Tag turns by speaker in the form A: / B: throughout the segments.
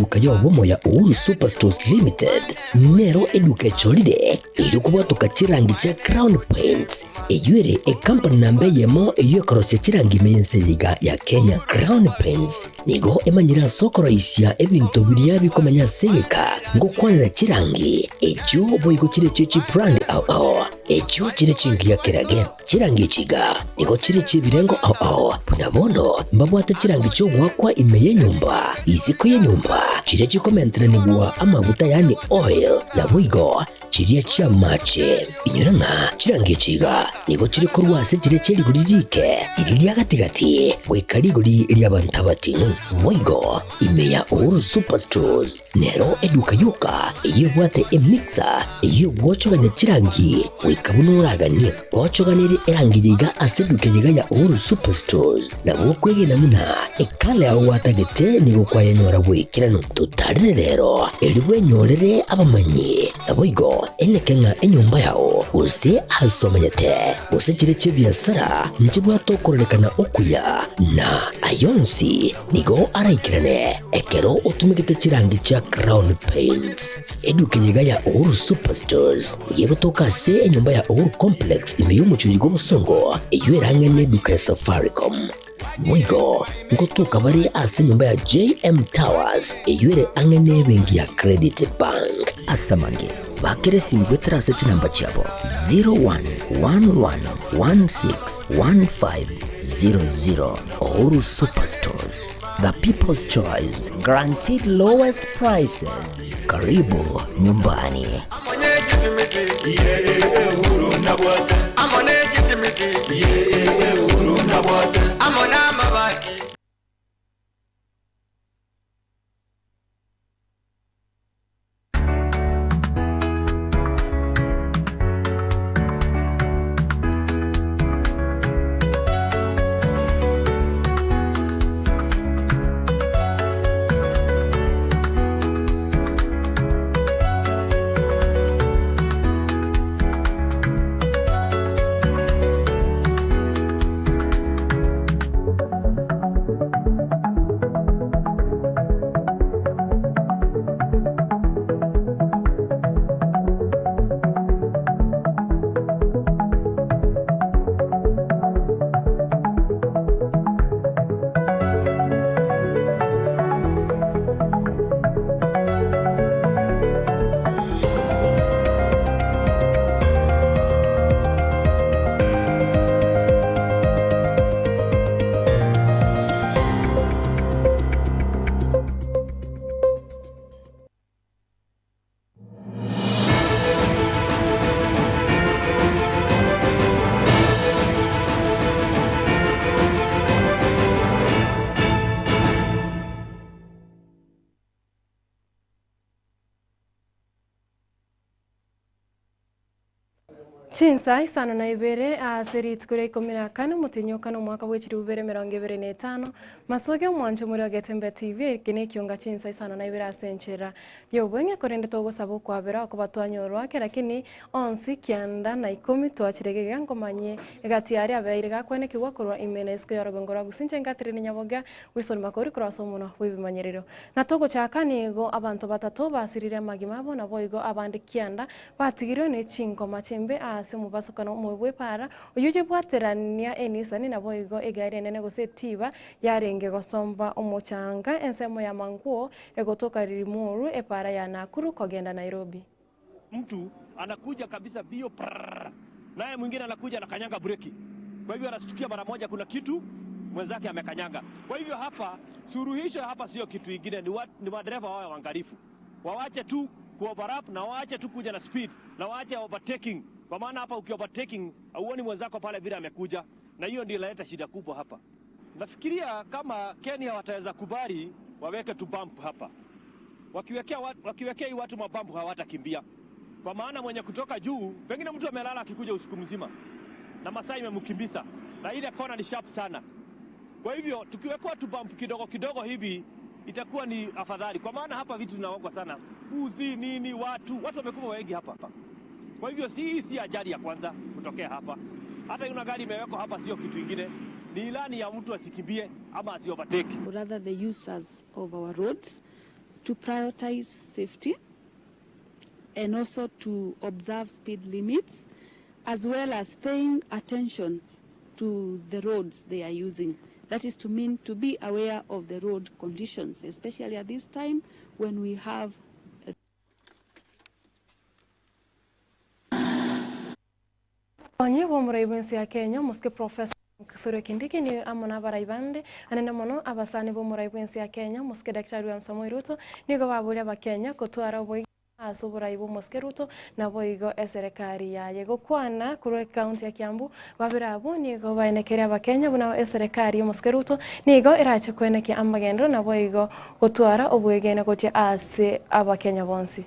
A: Eduka y'obomo ya Uhuru Superstores Limited nero eduka echorire erio kobwatoka chirangi chia Crown Paints, eyio ere ecompany namba eyemo eyio ekorosia chirangi ime y'ense eye iga ya Kenya. Crown Paints nigo emanyire ase okoroisia ebinto biria bikomenya ase egeka ngokwanera chirangi echio boigo chire chie chibrand ao ao echio chire chingiya kerage. Chirangi echi iga nigo chire chi'ebirengo ao ao, buna bono mbabwate chirangi chi'ogoakwa ime y'enyomba, isiko y'enyomba, chiria chikomenteranigwa amaguta yaani oil, naboigo chiria chi'amache. Inyora ng'a chirangi echi iga nigo chire korwa ase chiria chie rigori riike, riria ria gati-gati, goika rigori ri'abanto abating'u. Boigo ime ya Uhuru Superstores. Nero eduka yoka eyio ebwate emixer eyio egwochogania chirangi goika buna oraganie. Gochoganerie erangi eye iga ase eduka eye iga ya Uhuru Superstores nabo okwegena buna ekala yao gwatagete nigo kwayenyora boikeranu. Totarere rero erio bwenyorere abamanyi naboigo eneke ng'a enyomba yao gose ase omenyete gose chire chi'ebiasara nchibwate okororekana okuya na ayonsi Nigo araikerane ekero otumegete chirangi chia Crown Paints. Eduka eye iga ya Uhuru Superstores nigo egotoka ase enyomba ya Uhuru Complex ime y'omochie oyo bw'obosongo eyio erang'e neduka ya Safaricom. Boigo ngotoka bare ase enyomba ya JM Towers eyio ere ang'e nebenki ya Credit Bank. Ase amange, bakera esimi goetera ase chinamba chiabo 0111161500. Uhuru Superstores, the people's choice, guaranteed lowest prices. Karibu nyumbani.
B: Chinsa isano na ibere ase rituko ria ikomi na kane omotienyi o kane omwaka bwe chilifu ibere emerongo ebere na etano, Masoge omwancho omorero o Getembe TV, eke nekionga chinsa isano na ibere ase enchera y'obweng'e, korende togosaba okwabera okoba twanyorwa ake, lakini onsi kianda na ikomi twachire gega nkomanyie egati yaria abeire gakwenekigwa korwa ime na isiko y'orogongo rwa Gusii inche Catherine Nyaboga Wilson Makori korwa ase omonwa bw'ebimanyerero. Na togochaka nigo abanto batato basirire amagima abo naboigo abande kianda Batigirwe ne chingoma chimbe aase omobasokano omobe bw'epaara, oyio oyebwaterania enisani, naboigo egari enene gose etiba yarenge gosomba omochanga ensemo ya Manguo egotoka Limuru, epaara ya Nakuru kogenda Nairobi.
C: Mtu anakuja kabisa bio prrrr, naye mwingine anakuja anakanyanga breki, kwa hivyo anastukia mara moja kuna kitu mwenzake amekanyanga. Kwa hivyo hapa suluhisho hapa sio kitu ingine, ni, wa, ni madereva wawe waangalifu, wawache tu kuoverlap na waache tu kuja na speed na waache overtaking, kwa maana hapa uki overtaking hauoni mwenzako pale vile amekuja, na hiyo ndio inaleta shida kubwa hapa. Nafikiria kama Kenya wataweza kubali waweke tu bump hapa, wakiwekea wakiwekea hii watu mabampu hawatakimbia, kwa maana mwenye kutoka juu, pengine mtu amelala akikuja usiku mzima na masaa imemkimbiza na ile kona ni sharp sana. Kwa hivyo tukiwekewa tu bump kidogo kidogo hivi itakuwa ni afadhali, kwa maana hapa vitu zinawekwa sana, uzi nini, watu watu wamekufa wengi hapa. Kwa hivyo si hii si ajali ya kwanza kutokea hapa, hata yuna gari imewekwa hapa sio kitu ingine, ni ilani ya mtu asikimbie ama asi overtake.
D: Or rather the users of our roads. to prioritize safety and also to observe speed limits as well as paying attention to the roads they are using. That is to mean to be aware of the road conditions, especially at this time when we have
B: Omonyi bw'omorai bw'ense ya Kenya, omosike Professor Kithure Kindiki nigo amo nabarai bande anene mono abasani b'omorai bw'ense ya Kenya, omosike Daktari William Samoei Ruto, nigo baboria abakenya kotwara oboigo ase oborai bw'omosike Ruto naboigo eserekari yaye. Gokwana korwa ekaunti ya Kiambu, babere abwo nigo baenekeire abakenya buna eserekari y'omosike Ruto nigo erache koenekia amagenderero naboigo gotwara obwegene gochia ase abakenya bonsi.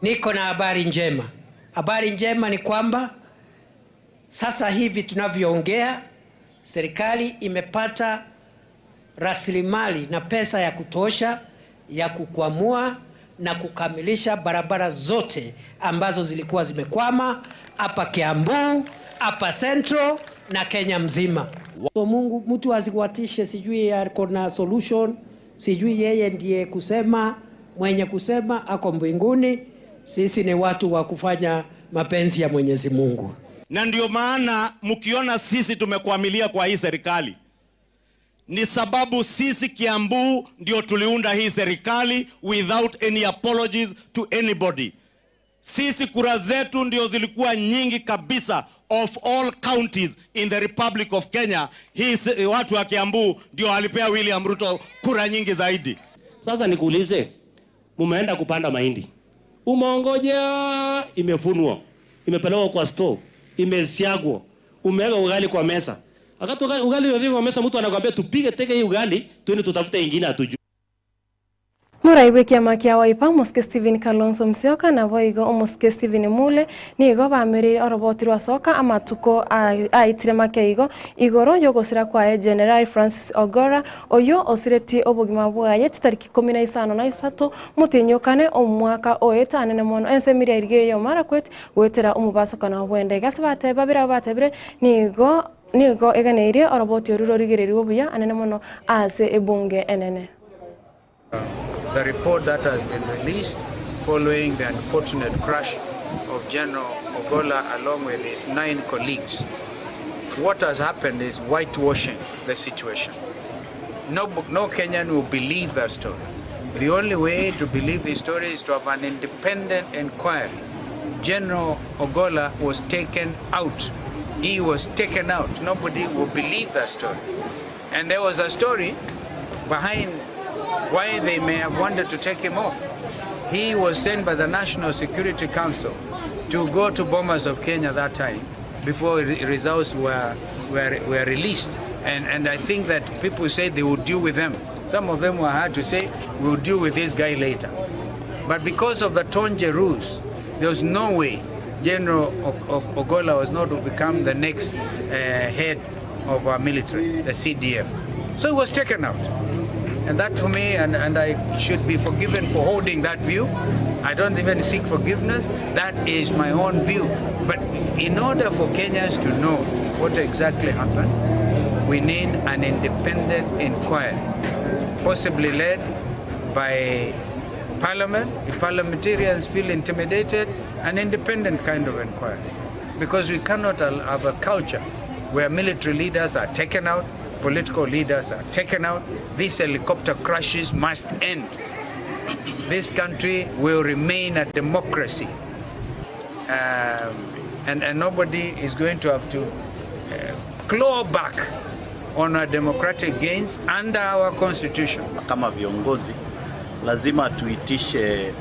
E: Niko na habari njema. Habari njema ni kwamba sasa hivi tunavyoongea, serikali imepata rasilimali na pesa ya kutosha ya kukwamua na kukamilisha barabara zote ambazo zilikuwa zimekwama hapa Kiambu, hapa Central na Kenya mzima. So Mungu, mtu asikuatishe, sijui ako na solution, sijui yeye ndiye kusema, mwenye kusema ako mbinguni. Sisi ni watu wa kufanya mapenzi ya Mwenyezi Mungu.
F: Na ndio maana mkiona sisi tumekwamilia kwa hii serikali ni sababu sisi Kiambu ndio tuliunda hii serikali without any apologies to anybody. Sisi kura zetu ndio zilikuwa nyingi kabisa of all counties in the Republic of Kenya. Hii watu wa Kiambu ndio walipea William Ruto kura nyingi zaidi.
G: Sasa nikuulize, mumeenda kupanda mahindi, umeongoja imefunwa, imepelekwa kwa store, imesiagwa, umeweka ugali kwa meza. Wakati ugali umefika kwa meza, mtu anakuambia tupige teke hii ugali, twende tutafute ingine hatujui.
B: Morai bw'ekiama kia Wiper, omosike Stephen Kalonzo Musyoka naboigo omosike Stephen Mule nigo bamereire oroboti rwasoka amatuko aitire make igo igoro yogosira kwaye General Francis Ogora oyo osiretie obogima bwaye chitariki ikomi na isano na isato motinyokane omwaka oete anene mono ense emiria eriga eyo Marakwet goetera omobasokano bw'endege ase bateba babere abo batebire nigo nigo eganeirie oroboti oru rorigereriwe buya anene mono ase ebunge enene.
H: The report that has been released following the unfortunate crash of General Ogolla along with his 9 colleagues. What has happened is whitewashing the situation. No, no Kenyan will believe that story. The only way to believe this story is to have an independent inquiry. General Ogolla was taken out. He was taken out. Nobody will believe that story. And there was a story behind why they may have wanted to take him off. He was sent by the National Security Council to go to Bomas of Kenya that time before results were released. And I think that people said they would deal with them. Some of them were hard to say, we'll deal with this guy later. But because of the Tonje rules, there was no way General Ogolla was not to become the next head of our military, the CDF. So he was taken out. And that for me, and I should be forgiven for holding that view. I don't even seek forgiveness. That is my own view. But in order for Kenyans to know what exactly happened, we need an independent inquiry, possibly led by Parliament. If parliamentarians feel intimidated, an independent kind of inquiry. Because we cannot have a culture where military leaders are taken out, political leaders are taken out. These helicopter crashes must end. This country will remain a democracy. And nobody is going to have to claw back on our democratic gains under our constitution.
I: Kama viongozi lazima tuitishe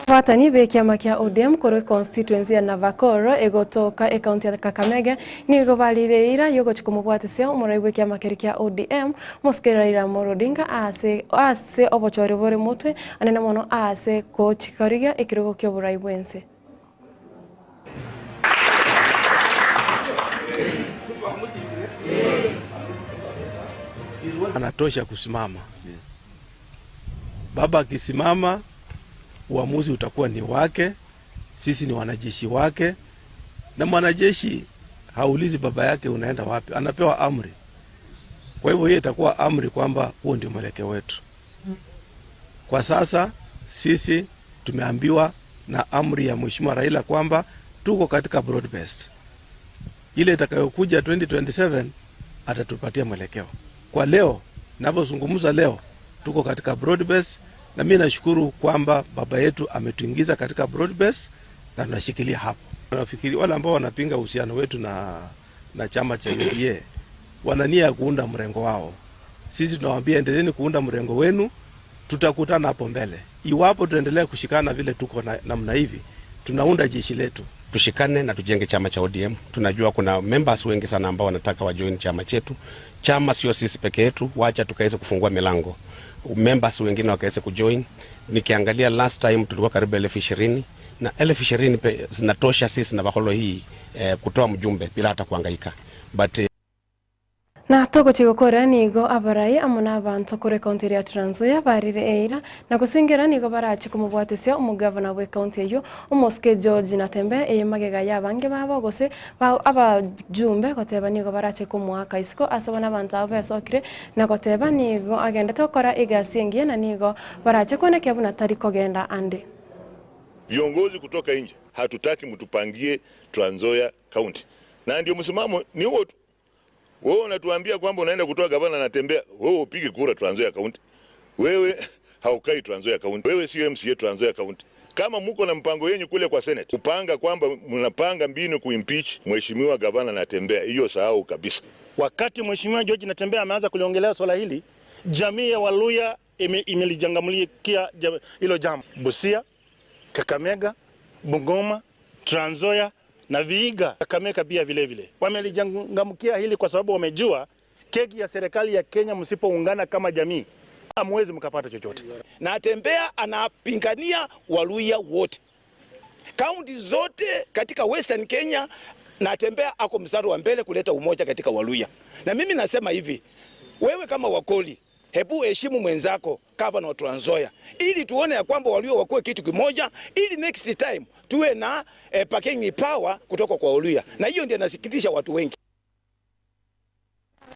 B: Batani be kiama kia ODM korwa constituency ya Navakoro egotoka ekaunti ya Kakamega nigo barireira yogochika omobwatisia omorai bwe kiama keri kia ODM Mosike Raila Amolo Odinga ase obochori bore motwe anene mono ase gochikorigia ekerogo kia oborai bwense.
J: Anatosha kusimama. Baba akisimama uamuzi utakuwa ni wake, sisi ni wanajeshi wake, na mwanajeshi haulizi baba yake unaenda wapi, anapewa amri. Kwa hivyo hiyo itakuwa amri kwamba huo ndio mwelekeo wetu. Kwa sasa sisi tumeambiwa na amri ya Mheshimiwa Raila kwamba tuko katika broad based. Ile itakayokuja 2027 atatupatia mwelekeo. Kwa leo ninavyozungumza leo tuko katika broad based, na mimi nashukuru kwamba baba yetu ametuingiza katika broad based na tunashikilia hapo. Nafikiri wale ambao wanapinga uhusiano wetu na, na chama cha UDA wana nia ya kuunda mrengo wao. Sisi tunawaambia endeleeni kuunda mrengo wenu, tutakutana hapo mbele. Iwapo tutaendelea kushikana vile tuko na, namna hivi, tunaunda jeshi letu.
K: Tushikane na tujenge chama cha ODM. Tunajua kuna members wengi sana ambao wanataka wajoin chama chetu. Chama sio sisi peke yetu, wacha tukaweze kufungua milango members wengine wakaweze kujoin. Nikiangalia last time tulikuwa karibu 20,000 na 20,000 zinatosha sisi na Baholo hii kutoa mjumbe bila hata kuhangaika but
B: Na togochi gokora nigo abarai amo na abanto kore ekaunti eria ya Trans Nzoia barire eira na gosingera nigo barache komobwatesia omogavana bwe ekaunti eyio omosike George Natembeya eye magega ya abange babo gose abajumbe goteba nigo barache komoaka isiko ase bono abanto abwo besokire na goteba nigo agendete gokora egasi engiya na nigo barache koenekia buna tari kogenda ande.
L: Viongozi kutoka nje hatutaki mtupangie Trans Nzoia County, na ndio msimamo ni huo tu. Wewe unatuambia kwamba unaenda kutoa gavana Natembeya, wewe upige kura Trans Nzoia County. Wewe haukai Trans Nzoia County. Wewe sio MCA Trans Nzoia County. Kama muko na mpango yenyu kule kwa Senate kupanga kwamba mnapanga mbinu kuimpeach mheshimiwa gavana Natembeya, hiyo sahau kabisa.
M: Wakati mheshimiwa George Natembeya ameanza kuliongelea swala hili, jamii ya Waluya imelijangamikia hilo jambo. Busia, Kakamega, Bungoma, Trans Nzoia na Vihiga, Kakamega pia vile vile wamelijangamikia hili kwa sababu wamejua keki ya serikali ya Kenya, msipoungana kama jamii hamwezi mkapata chochote.
N: Natembeya anapingania Waluya wote, kaunti zote katika Western Kenya. Natembeya ako mstari wa mbele kuleta umoja katika Waluya. Na mimi nasema hivi, wewe kama Wakoli, hebu heshimu mwenzako gavana wa Trans Nzoia, ili tuone ya kwamba Waluya wakuwe kitu kimoja, ili next time tuwe na bargaining power kutoka kwa Waluya. Na hiyo ndio inasikitisha watu wengi.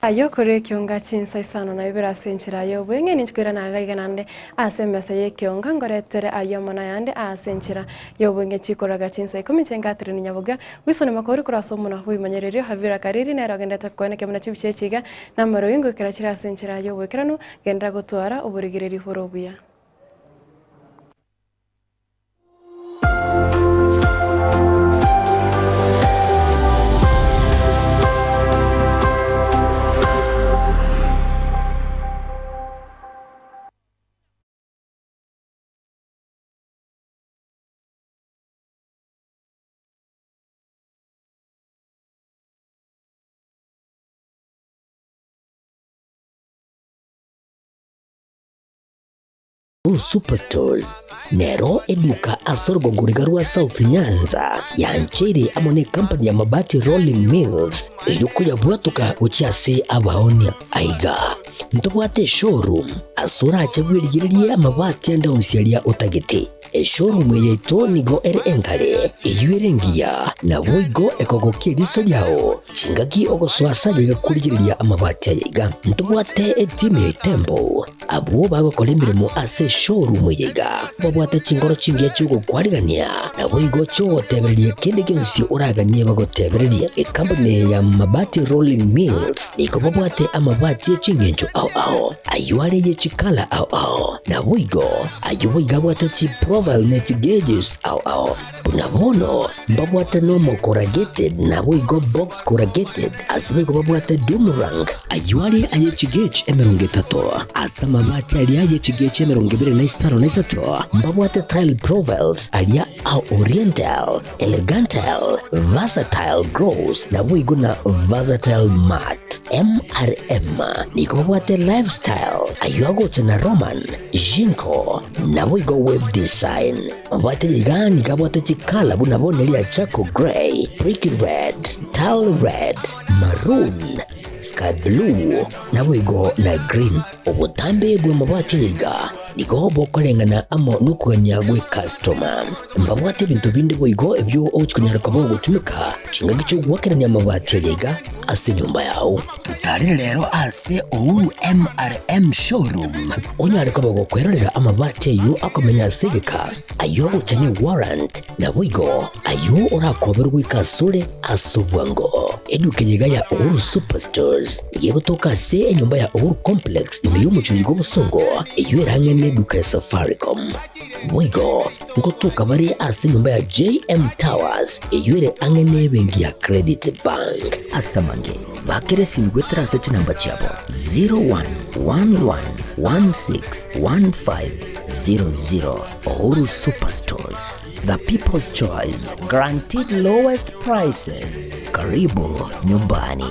B: Ayo kore ekionga chinsa isano na ibere ase enchera ya obweng'e ninchikwira naga iga naende ase emesa ya ekionga ngoretere ayio amo nayande ase enchera ya obweng'e chikoraga chinsa ikomi chengatire ni nyaboga Wilson Makori korwa ase omonwa bwaimanyererio Havira Kariri nere ogendete koeneka buna chibicha echi iga na amaroi ngoikera chire ase enchera ya obwekeranu genderera gotwara oborigereri bore obuya.
A: Superstores nero eduka ase orogongo riga rwa South Nyanza yancheire amo ne company ya Mabati Rolling Mills erio koyabwatoka gochia ase abaonia. Aiga ntobwate eshowroom ase orache bwerigererie amabati ande onsi aria otagete. Eshowroom eye yaito nigo ere enkare, eyio ere engiya, naboigo ekogokia eriso riao chingaki ogosoa ase aye iga korigereria amabati aye iga. Ntobwate etimu ya Itembo abwo bagokora emeremo ase eshowroom eye iga babwate chingoro chingiya chi'ogokwarigania naboigo chi'ogotebereria kende gionsi oraganie bagotebererie. Ekampuni eye ya Mabati Rolling Mills nigo babwate amabati e ching'encho ao ao, ayio are ye chikala ao ao, naboigo ayio boigo abwate chiprofile ne chigeges ao ao. Buna bono mbabwate normal corrugated naboigo box corrugated, ase boigo babwate doom rank, ayio are aye chigauge 30, ase amabati aria aye chigauge 23 mbabwate tile profiles aria a oriental, elegantal, versatile gloss naboigo na versatile matte. MRM nigo babwate lifestyle ayio agocha na Roman, Jinko naboigo web design. Mabwate iga nigo abwate chikala buna bono eria charcoal grey, brick red, tile red, maroon, sky blue naboigo na green. Obotambe bw'amabati aya iga. Nigo bokoreng'ana amo nokogania gw'ekastoma. Mbabwate ebinto binde boigo ebio ogochia konyara koba ogotumeka chingaki chi'ogoakerania amabati aria iga ase enyomba yao. Totarere rero ase Uhuru MRM Showroom onyare koba gokwerorera amabati ayio akomenya ase egeka, ayio agocha ne warrant, naboigo ayio orakoberwe goika asore ase obwango. Eduka eye iga ya Uhuru Superstores nigo egotoka ase enyomba ya Uhuru Complex ime y'omochie oiga obosongo, eyio ere ang'e neduka ya Safaricom. Boigo ngotoka bare ase enyomba ya JM Towers eyio ere ang'e nebenki ya Credit Bank. Ase amange, bakera esimi goetera ase chinamba chiabo 0111161500. Uhuru Superstores, the people's choice, guaranteed lowest prices. Karibu nyumbani.